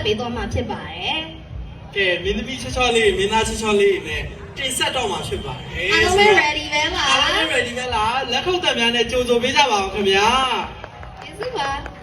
ပေးသွားမှာဖြစ်ပါတယ်။ ကဲ မင်းသမီးချောချောလေး မင်းသားချောချောလေးနဲ့ တင်ဆက်တော့မှာဖြစ်ပါတယ်။ အားလုံးပဲ ready ပဲလား။ အားလုံးပဲ ready ပဲလား။ လက်ခုပ်သံများနဲ့ ကြိုဆိုပေးကြပါဦးခင်ဗျာ။ ကျေးဇူးပါ။